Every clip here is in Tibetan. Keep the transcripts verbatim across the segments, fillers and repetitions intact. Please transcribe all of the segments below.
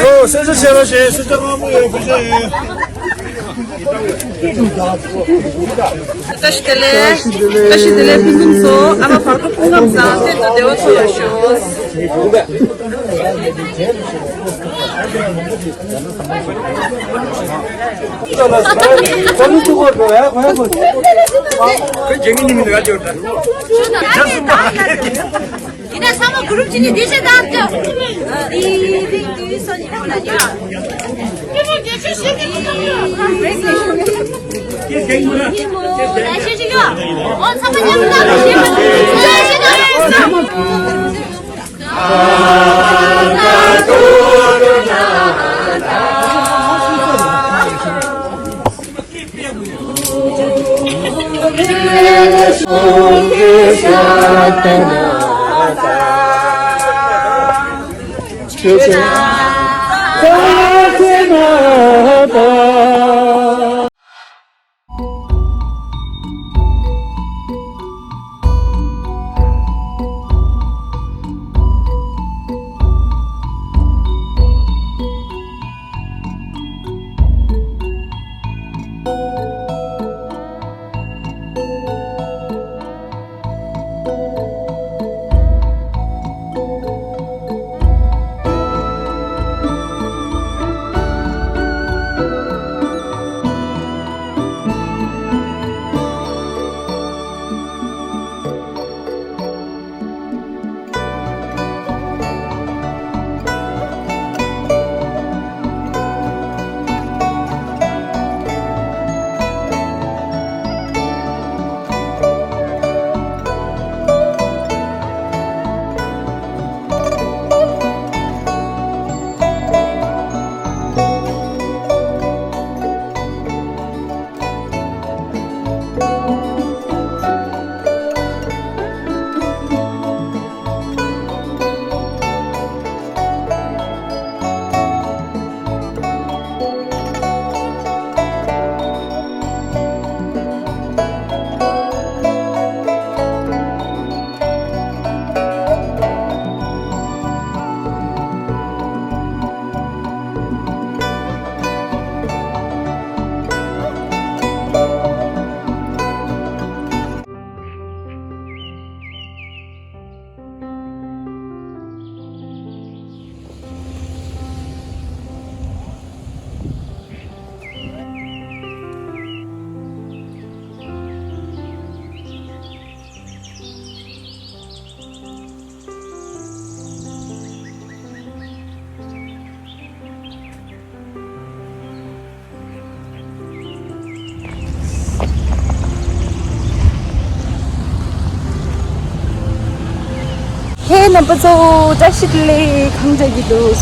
ཨོ། སེམས་ཤུགས་ཆེ་རོགས་བྱེད། སེམས་ཤུགས་མང་པོ་ཡོད། བཀྲ་ཤིས་བདེ་ལེགས། བཀྲ་ཤིས་བདེ་ལེགས། བཀྲ་ཤིས་བདེ་ལེགས། ཕུན་སུམ་ཚོགས། ཨ་མ་བར་དོ་སྐུ་ཁམས་བཟང་། གཏན་དུ་བདེ་བ་འཚོ་བར་ཤོག་ཡིན་ན་ཚང་མ་གུ་རུབ་བྱས་ནས་འདི་བྱས་བཏང་ཆོག་འདི་འདི་འདི་སོ་ཉིད་ཁོ་ན་ཉོ། པ་ཚོ་བཀྲ་ཤིས་བདེ་ལེགས། གང་བྱེད་ཀྱི་འདུག་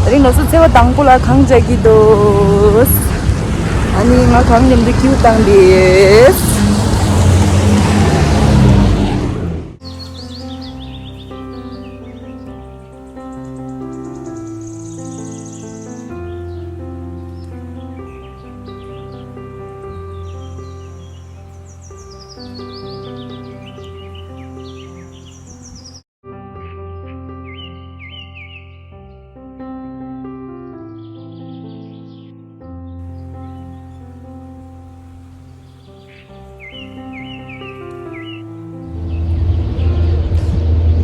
དེ་རིང་ལོ་གསར་ཚེས་པ་དང་པོ་ལ་གང་བྱེད་ཀྱི་འདུག་ཨ་ནི་ང་གང་མཉམ་དུ་ཀིའུ་བཏང་དེས།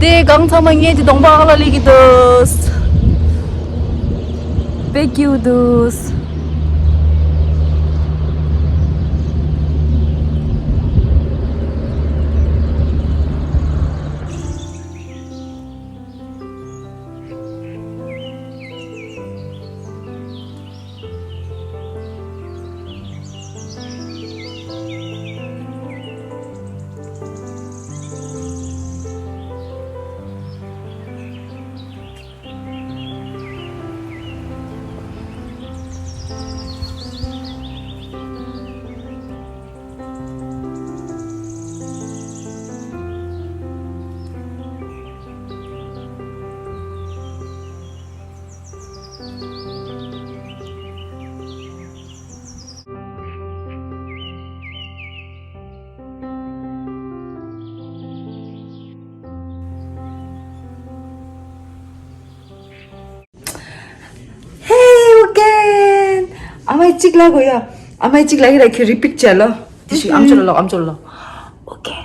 དེ་གང་ཚང་མ་ངེད་ཀྱི་གདོང་པ་ཨ་ལ་ལི་གི་འདུག་དཔེ་སྐྱིད་འདུག Hey again. ཨ་མའི་གཅིག་ལ་གོ་ཡ། ཨ་མའི་གཅིག་ལ་གི་ར་ཁྱོད་རི་པིཊ་བྱས་ལོ། དེ་ཞིག་ཨམ་ཅོག་ལ་ལོ། ཨམ་ཅོག་ལ་ལོ། Okay.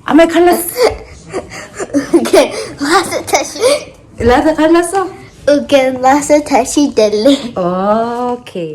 ཨ་མའི་ཁ་ལ་Okay. ལ་ས་ཁ་ལ་སོ། Okay. ལ་ས་ཐ་ཤི་དེ་ལེ། Okay.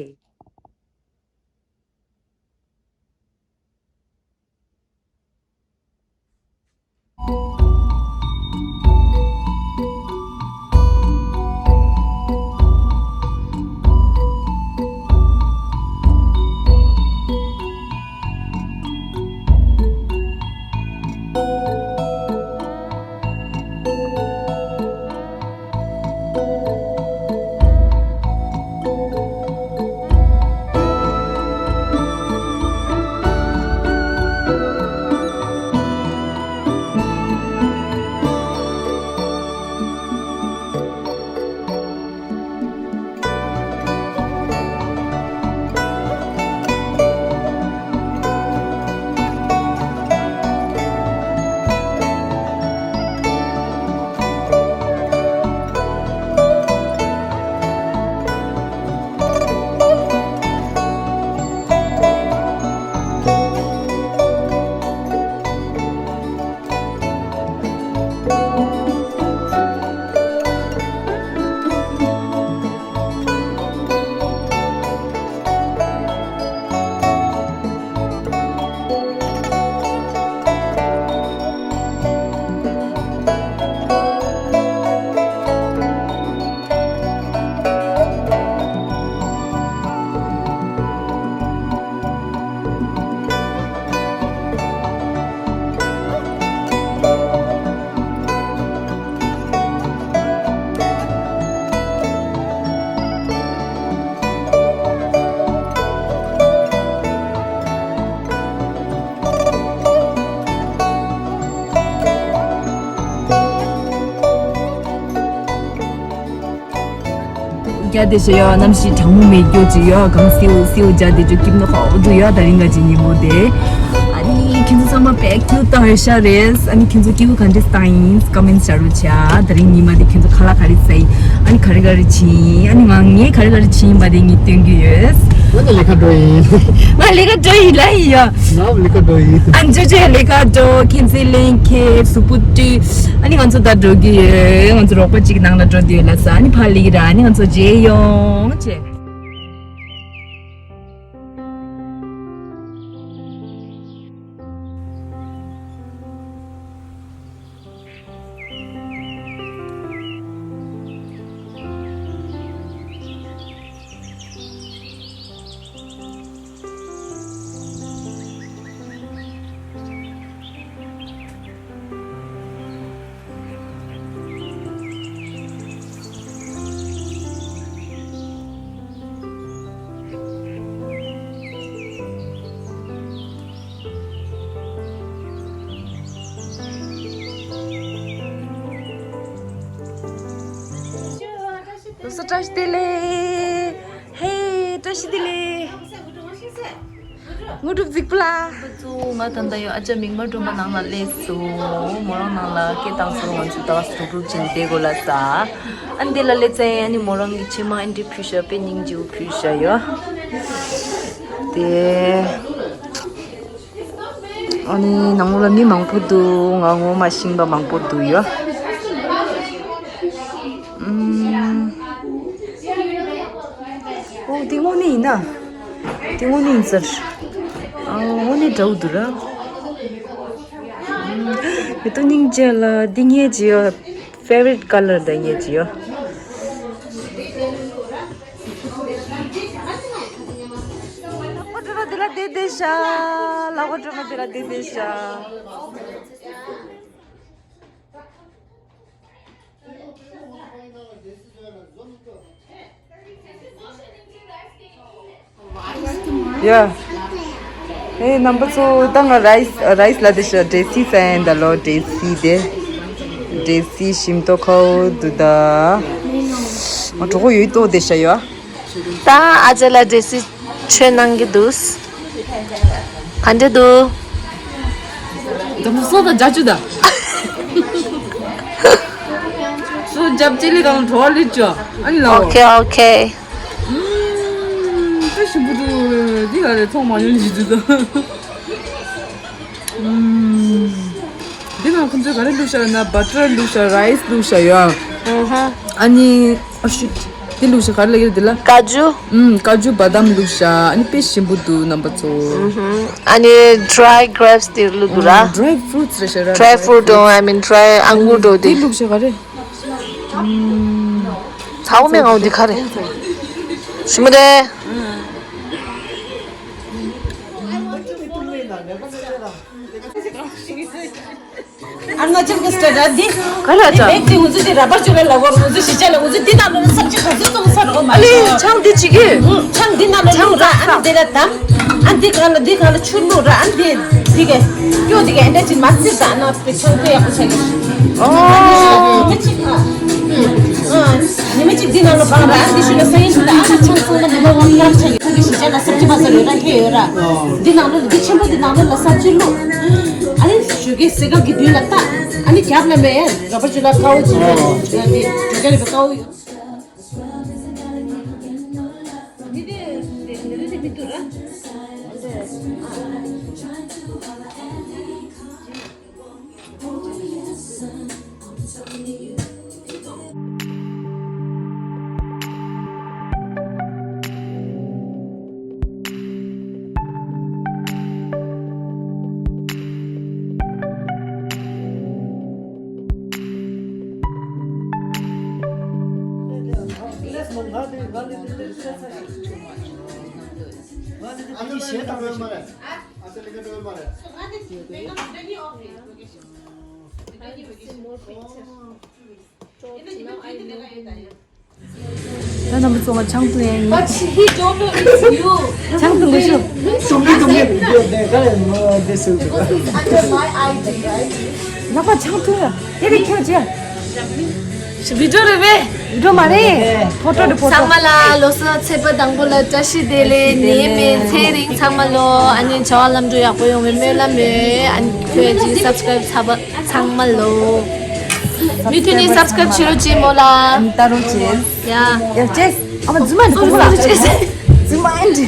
རྒྱ་དེ་ཤ་ཡོ་གནམ་གཤིས་གྲང་མོ་མེད་རྒྱུ་ཅིག་ཡོ། གང་སེའུ་སེའུ་རྒྱ་དེ་ཅུ་ཀིམ་ནོ་ཧོ་དུ་ཡོ། ད་རིང་ག་ཅིག་ཉིན་མོ་དེ། ཨ་ནི་ཁྱེད་ཚོ་ཚང་མ་པེག་ཐུག་ཏང་ཡོད་ཤ་རེད། ཨ་ནི་ཁྱེད་ཚོ་སྐྱིད་པོ་ག་འདྲས་བཏང་ཡིན་ཀོ་མེན་ཊི་བྱ་རོགས་བྱ། ད་རིང་ཉི་མ་དེ་ཁྱེད་ཚོ་ཁ་ལག་ག་རེ་བཟས་ཡིན། ཨ་ནི་ག་རེ་ག་རེ་བྱས་ཡིན། ཨ་ནི་ང་ངས་ག་རེ་ག་རེ་བྱས་ཡིན་པ་དེ་ངས་སྟོན་གྱི་ཡོད། ང་ནི་ལས་ཀ་འགྲོ་ཡིན། ང་ལས་ཀ་འགྲོ་ཡིན་ལ་ཡིན་ཡ། ང་ལས་ཀ་འགྲོ་ཡིན། ཨ་ནི་ཅོ་ཅོ་ལས་ཀ་འགྲོ། ཁྱེད་ཚོའི་ལན་ཁེ་གཟུགས་པོ་བཀྲུས། ཨ་ནི་ང་ཚོ་ད་འགྲོ་གི་ཡོད། ང་ཚོ་རོགས་པ་གཅིག་ནང་ལ་འགྲོ་དུས་ལ་ས། ཨ་ནི་ཕར་ལི་ར། ཨ་ནི་ང་ཚོ་མཇལ་ཡོང་བྱས། བཀྲ་ཤིས་བདེ་ལེགས། ཧེ། བཀྲ་ཤིས་བདེ་ལེགས། དངོས་གྲུབ་གཟིགས་པ་ལ། ཚོ་ང་ད་ལྟ་ཡོད་ཨ་ཅག་མིག་དམར་སྒྲོལ་མ་ནང་ལ་སླེབས་སོང་། མོ་རང་ནང་ལ་སྐད་བཏང་སོང་། ང་ཚོ་ད་ག་སུ་རུག་རུག་ཅིག་བསྡད་དགོས་ལ་ས། ཨ་འདི་ལ་སླེབས་ཚེ་ཨ་ནི་མོ་རང་གི་ཕྱེ་མ་ཨེ་འདྲ་ཕུལ་ཤག་དཔེ་སྙིང་རྗེ་བོ་ཕུལ་ཤག་ཡོད། དེ། ཨ་ནི་ནང་ལོགས་ལ་མི་མང་པོ་འདུག་ང་ངོ་མ་ཤེས་པ་མང་པོ་འདུག་ཡོད། ཨུམ། ཨོ་དེ་དངོས་གནས་ཡིན་ན། དེ་དངོས་གནས་ཡིན་ཟེར། ཨ་དངོས་གནས་འདྲ་བོ་འདུག་ར། ཨུམ། མི་ཏོ་སྙིང་རྗེ་ལ་འདི་ངའི་ཇི་ཡོད། Favorite color ད་ངའི་ཇི་ཡོད། ལག་པ་སྒྲོལ་མ་དེ་ལ་བསྡད་བསྡད་ཤག་ལག་པ་སྒྲོལ་མ་དེ་ལ་བསྡད་བསྡད་ཤག་ཡ། ཨེ་རྣམ་པ་ཚོ་ད་ང་རའིས་རའིས་ལ་དེ་ཤ་ཌེ་སི་ཧྥེན་ད་ལོ། ཌེ་སི་དེ་ཌེ་སི་ཞིམ་ཏོག་ཁའོ་དུ་ད། ང་གྲོགས་པོ་ཡོད་ཏོ་དེ་ཤ་ཡོད། ད་ཨ་ཅེ་ལ་ཌེ་སི་ཆོས་གནང་གི་འདུག་ག་འདྲ་འདུག་དམ་སོ་དང་རྒྱ་ཆུ་དང་། སོ་རྒྱབ་ཅེ་ལི་དང་གྲོ་ལི་ཅོ། ཨ་ནི་ལའོ། ཨོ་ཁེ་ཨོ་ཁེ། ཨུམ། ད་ཞིམ་པོ་འདུག་འདི་ག་རེ་ཚོང་མ་ཡོང་ཞིག་འདུག་ད། ཨུམ། འདི་ནང་ཁོང་ཚོས་ག་རེ་བླུགས་ཤག་ན་བ་ཊར་བླུགས་ཤག་རའིས་བླུགས་ཤག་ཡ། ཨ་ཧ། ཨ་ནི་ཨ་ཤུ། འདི་བླུགས་ཤག་ག་རེ་ལབ་ཀྱི་རེད་འདི་ལ། ཀ་ཇུ། ཨུམ། ཀ་ཇུ་བ་དམ་བླུགས་ཤག་ཨ་ནི་དཔེ་ཞིམ་པོ་འདུག་རྣམ་པ་ཚོ། ཨུ་ཧུ། ཨ་ནི་ཌི་རའི་གེ་རེབ་སི་དེ་བླུགས་འདུག་ར། ཌི་རའི་ཕུ་རུ་ཊི་རེད་ཤག་ར། ཌི་རའི་ཕུ་རུ་ཊི་དང་ཨ་མིན་ཌི་རའི་ཨང་གུར་དང་དེ། འདི་བླུགས་ཤག་ག་རེ། ཨུམ། ཚ་བོ་མེད་ངའོ་འདི་ག་རེ། ཞིམ་པོ་རེད། ཨ་ན་ཅིག་གི་སྟེ་ར་འདི། ག་ལ་ཅག་འདི་འུ་ཚོ་འདི་ར་པར་ཅོ་ལ་ལ་བར་འུ་ཚོ་ཤི་ཅ་ལ་འུ་ཚོ་འདི་ནང་ལ་སབ་ཅི་ག་ཚོད་ཚོང་ས་རོགས་མ་ཨ་ལེ་ཆང་འདི་ཅི་གི་ཆང་འདི་ནང་ལ་ལུག་ར་ཨ་ནི་འདི་ལ་དམ། ཨ་འདི་ག་ལ་འདི་ག་ལ་ཆུ་ལུག་ར་ཨ་འདི་འདི་ག་ཀྱོ་འདི་ག་ཨེ་འདྲ་ཅི་མ་ཚིག་ད་ན་པེ་ཆང་ཀྱོ་ཡག་པོ་ཆགས་གི་ཨོ། ཉི་མ་གཅིག་ཨ། ཉི་མ་གཅིག་འདི་ནང་ལ་བང་ར་ཨ་འདི་ཤུ་ལ་ས་ཡིན་ཤུ་ལ་ཨ་ན་ཆང་ཚོང་ལ་མི་མ་བང་ཡག་ཆགས་གི་ཁ་གི་ཤི་ཅ་ལ་སབ་ཅི་མ་ས་ལུག་ར་ཁེ་ཡོད་ར། འདི་ནང་ལ་འདི་ཆེན་པོ་འདི་ནང་ལ་ལ་སབ་ཅི་ལུག་ཨ་ནི་ཞོགས་ཀས་སེ་ག་གི་དུས་ལ་ལྟ། ཨ་ནི་རྒྱབ་ལ་མེད་ཡ་ར་པར་ཅུ་ལ་དཀར་པོ་ཅིག་ཡོད་དེ་ཞོགས་ཀས་རི་པ་དཀར་པོ་ཡོད། འདི་དེ་འདི་འདི་མི་འདུག་ར། ད་རྣམ་པ་ཚོ་ང་ཆང་འཐུང་ཡ་ཡིན། But he don't know it's you. ཆང་འཐུང་གི་ཤོག Don't get, don't get, don't get, don't get, don't get, this is because he's under my I D, right? ལག་པ་ཆང་འཐུང་ཡ། དེ་རིང་ཁྱོད་ཅི་ཡ། བི་ཌིའོ་རེད་པས། བི་ཌིའོ་མ་རེད། ཕོ་ཊོ་རེད་ཕོ་ཊོ། ཚང་མ་ལ་ལོ་གསར་ཚེས་པ་དང་པོ་ལ་བཀྲ་ཤིས་བདེ་ལེགས། ནད་མེད་ཚེ་རིང་ཚང་མ་ལོ། ཨ་ནི་བྱ་བ་ལམ་འགྲོ་ཡག་པོ་ཡོང་བའི་སྨོན་ལམ་ཡོད། ཨ་ནི་ཁྱོད་ཀྱིས་སབ་སི་ཀ་རའིབ་ཚར་བ། ཚང་མ་ལོ། མི་མཐུན་ནི་སབ་སི་ཀ་རའིབ་བྱེད་རོགས་བྱེད་མོ་ལ། ཨ་ནི་ལྟ་རོགས་བྱེད། ཡ། ཡ་ཅེས། ཨ་མ་རྫུན་མ་འདི་གོང་ལ། ཅེས། རྫུན་མ་འདི།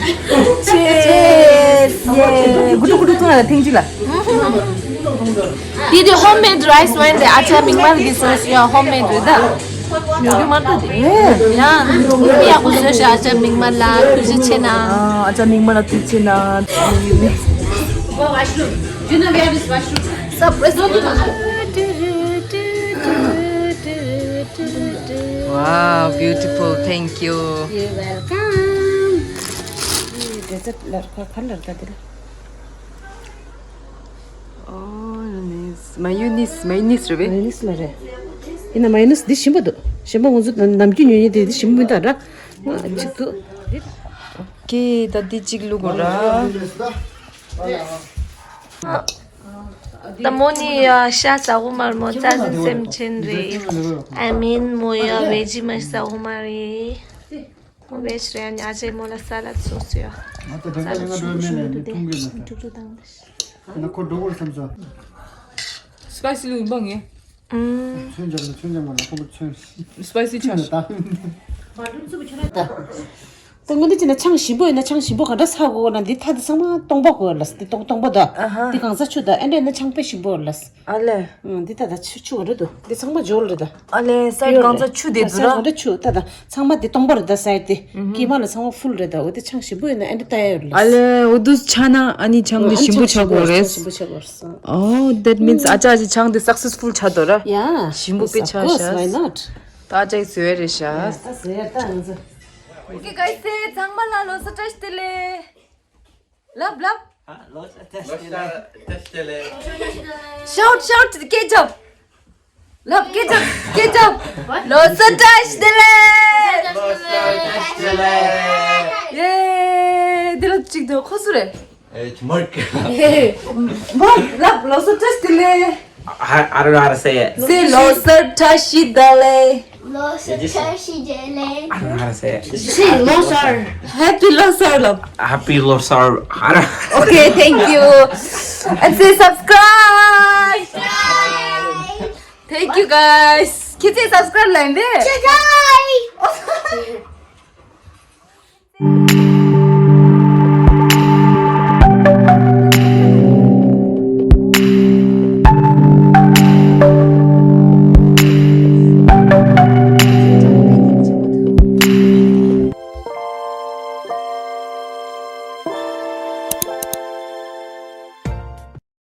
ཅེས། ཡེ། གུ་ཏུ་གུ་ཏུ་ཐུང་ལ་ཐེངས་གཅིག་ལ། འདི་དེ་ཧོམ་མེད་རའིས་ཝའིན་དེ་ཨ་ཅག་མིག་དམར་གྱིས་བཟོས་ཤག་ཧོམ་མེད་རེད་ད། ཉོ་རྒྱུ་མ་འདུག་དེ། ཡ། མི་ཡག་པོ་བཟོས་ཤག་ཨ་ཅག་མིག་དམར་ལ་ཐུགས་རྗེ་ཆེ་གནང་། ཨ་ཅག་མིག་དམར་ལ་ཐུགས་རྗེ་གནང་། Surprise. Wow, beautiful. Thank you. You're welcome. Dessert ལ་ཁ་ཁ་ལར་ད་དེ་ལ། ཨོ་ནིས། མ་ཡོ་ནིས། མ་ཡོ་ནིས་རེད་པས། མ་ཡོ་ནིས་ལ་རེད། ཡིན་ན་མ་ཡོ་ནིས་འདི་ཞིམ་པོ་འདུག་ཞིམ་པོ་ང་ཚོ་ནམ་རྒྱུན་ཉོ་ཉོ་དེ་འདི་ཞིམ་པོ་མི་འདུག་ར། ང་གཅིག་ཏུ། ཀེ་ད་འདི་གཅིག་བླུག་གོ་ར། ད་མོ་ནི་ཡ་ཤ་ཟ་གོ་མ་རེད། མོ་རྩ་ཟན་སེམས་ཅན་རེད། ཨ་མིན་མོ་ཡ་བེ་ཇི་མ་ཟ་གོ་མ་རེད། མོ་བེ་ཇི་རེད། ཨ་ནི་ཨ་ཅེ་མོ་ལ་ས་ལད་སོགས་སུ་ཡ། ང་ད་དེ་འདྲ་ཡིན་ན་འགྲོ་མེད་ལ་ནི་ཐུང་གི་ལ། ཀྲུག་ཀྲུག་བཏང་། ན་ཁོ་འགྲོ་དགོས་བསམ་ས། སི་པའི་སི་ལུག་ཡིན་པ་ངས། ཨུམ། ཚོན་རྒྱབ་ན་ཚོན་རྒྱབ་མ་ན་ཁོ་གི་ཚོན། སི་པའི་སི་ཆ། ད། ད་ངོ་འདི་ཅི་ན་ཆང་ཞིམ་པོ་ཡིན་ན་ཆང་ཞིམ་པོ་ག་འདྲ་ཟ་དགོས་ན་འདི་ཐ་དི་ཚང་མ་སྟོང་པ་དགོས་ལ། འདི་སྟོང་སྟོང་པ་ད། ཨ་ཧ། འདི་གང་ཟ་ཆུ་ད་ཨེ་འདྲ་ན་ཆང་དཔེ་ཞིམ་པོ་ལ། ཨ་ལེ། ཨང་འདི་ད་ད་ཆུ་ཆུ་ག་འདྲ་འདུག་འདི་ཚང་མ་འཇོལ་རེད་ད། ཨ་ལེ་སའི་གང་ཟ་ཆུ་དེ་འདུག་ར། གང་ཟ་ཆུ་ད་ད་ཚང་མ་འདི་སྟོང་པ་རེད་ད། སའི་དེ་ཀི་མ་ལ་ཚང་མ་ཕུལ་རེད་ད། འོ་དེ་ཆང་ཞིམ་པོ་ཡིན་ན་ཨེ་འདྲ་ད་ཡ་ཡོད་ལ། ཨ་ལེ་འོ་དུ་ཆ་ན་ཨ་ནི་ཆང་དེ་ཞིམ་པོ་ཆགས་དགོས་རེད། ཞིམ་པོ་ཆགས་དགོས་རེད། Oh, that means ཨ་ཅག་ཅིག་ཆང་དེ་successful ཆགས་འདུག་ར། Yeah, ཞིམ་པོ་དཔེ་ཆགས་ཤག Why not? ད་ཨ་ཅག་གིས་བཟོས་རེད་ཤག་ད་བཟོས་ད་ང་ཚོ། Okay, guys, say ཚང་མ་ལ་ལོ་གསར་བཀྲ་ཤིས་བདེ་ལེགས། ལབ་ལབ། ལོ་གསར་བཀྲ་ཤིས་བདེ་ལེགས། Shout, shout to the ketchup. ལབ་སྐད་ཆ་སྐད་ཆ། ལོ་གསར་བཀྲ་ཤིས་བདེ་ལེགས། ལོ་གསར་བཀྲ་ཤིས་བདེ་ལེགས། ཡེ། འདི་ལ་གཅིག་ཏུ་ཁོ་སུ་རེད། ཨེ་ཅི་མར་ཀ། ཡེ། མར་ལབ་ལོ་གསར་བཀྲ་ཤིས་བདེ་ལེགས། ཨ་ཨ་ར་ཨ་ར་སེ། སེ་ལོ་གསར་བཀྲ་ཤིས་བདེ་ལེགས། ལོ་གསར་བཀྲ་ཤིས་བདེ་ལེགས། ཨ་ར་ཨ་ར་སེ། སེ་ལོ་གསར། Happy ལོ་གསར་ལབ། Happy ལོ་གསར། ཨ་ར། Okay, thank you. And say subscribe. Thank you guys. ཁྱེད་ཚོས་subscribe ལབ་ཡིན་པས།